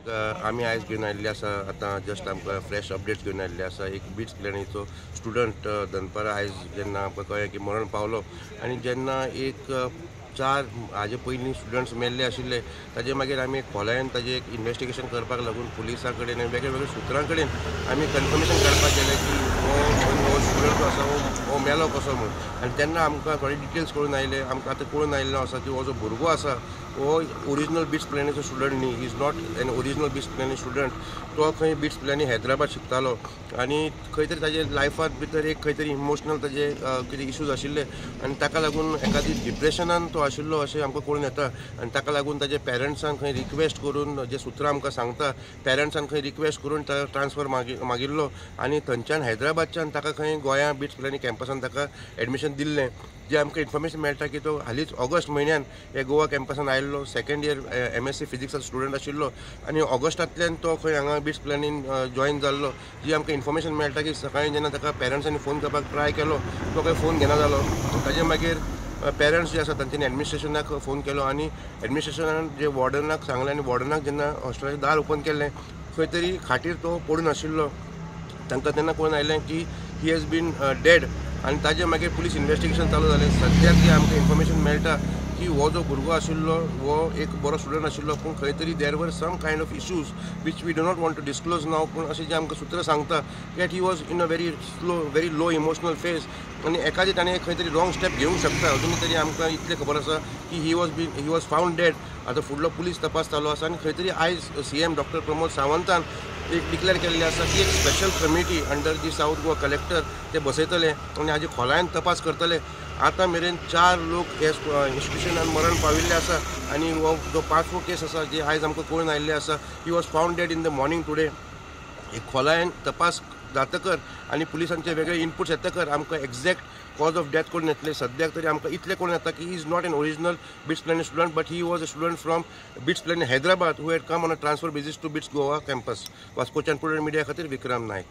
आमी आयज घेवन आयिल्ले आसा, आतां जस्ट आमकां फ्रेश अपडेट्स घेवन आयिल्ले आसा. एक बिट्स पिलानीचो स्टुडंट दनपारां आयज जेन्ना आमकां कळ्ळें की मरण पावलो आनी जेन्ना एक 4 हाजे पयलीं स्टुडंट्स मेल्ले आशिल्ले ताजे मागीर आमी एक खोलायेन ताजें एक इन्वेस्टिगेशन करपाक लागून पुलिसां कडेन आनी वेगळे वेगळे सुत्रां कडेन आमी कन्फर्मेशन काडपाक गेले की हो स्टुडंट जो आसा हो मेलो कसो म्हूण. आनी तेन्ना आमकां थोडे डिटेल्स कळून आयले. आमकां आतां कळून आयिल्लो आसा की हो जो भुरगो आसा हो ओरिजिनल बिट्स पिलानीचो स्टुडंट न्ही, is not an original BITS Pilani student. तो खंय बिट्स पिलानी हैदराबाद शिकतालो आनी खंय तरी ताजे लायफांत भितर एक खंय तरी इमोशनल ताजे कितें इशूज आशिल्ले आनी ताका लागून एकादी डिप्रेशनान तो आशिल्लो अशें आमकां कळून येता. आनी ताका लागून ताजे पेरंट्सान खंय रिक्वेस्ट करून, जे सुत्रां आमकां सांगता, पेरंट्सान खंय रिक्वेस्ट करून ट्रान्सफर मागिल्लो आनी थंयच्यान हैदराबादच्यान ताका खंय गोंया बिट्स पिलानी कॅम्पसान ताका एडमिशन दिल्लें. जे आमकां इन्फॉर्मेशन मेळटा की तो हालींच ऑगस्ट म्हयन्यान हे गोवा कॅम्पसान आयिल्लो, सेकंड इयर MSc फिजिक्साचो स्टुडंट आशिल्लो आनी ऑगस्टांतल्यान तो खंय हांगा बिट्स पिलानीन जॉयन जाल्लो. जी आमकां इन्फॉर्मेशन मेळटा की सकाळीं जेन्ना ताका पेरंट्सांनी फोन करपाक ट्राय केलो तो खंय फोन घेना जालो. ताजे मागीर पेरंट्स जे आसा तांच्यांनी एडमिनिस्ट्रेशनाक फोन केलो आनी एडमिनिस्ट्रेशनान जे वॉर्डनाक सांगलें आनी वॉर्डनाक जेन्ना हॉस्टेलाचें दार ओपन केलें खंय तरी खाटीर तो पडून आशिल्लो. तांकां तेन्ना कळून आयलें की he has been dead आनी ताजे मागीर पुलीस इन्वेस्टिगेशन चालू जालें. सद्याक जें आमकां इन्फॉर्मेशन मेळटा की हो जो भुरगो आशिल्लो हो एक बरो स्टुडंट आशिल्लो, पूण खंय तरी there were some kind of issues which we do not want to disclose now. पूण अशें जें आमकां सूत्र सांगता that he was in a very slow, very low emotional phase आनी एकादी ताणें खंय तरी रॉंग स्टेप घेवंक शकता. अजून तरी आमकां इतलें खबर आसा की he was found dead. आतां फुडलो पुलीस तपास चालू आसा आनी खंय तरी आयज CM doctor Pramod सावंतान एक डिक्लेअर केल्लें आसा की एक special committee under the South Goa collector ते बसयतले आनी हाजे खोलायेन तपास करतले. आतां मेरेन 4 लोक हे इन्स्टिट्युशनान मरण पाविल्ले आसा आनी हो जो 5वो केस आसा जे आयज आमकां कळून आयिल्ले आसा, he was found dead in the morning today. एक खोलायेन तपास जातकर आनी पुलिसांचे वेगळे इनपुट्स येतकर आमकां एग्जॅक्ट कॉज ऑफ डेथ कळून येतले. सद्याक तरी आमकां इतलें कळून येता की he is not an original BITS Pilani student, but he was a student from BITS Pilani Hyderabad who had come on a transfer basis to BITS Goa campus. वास्कोच्यान prudent media खातीर विक्रम नायक.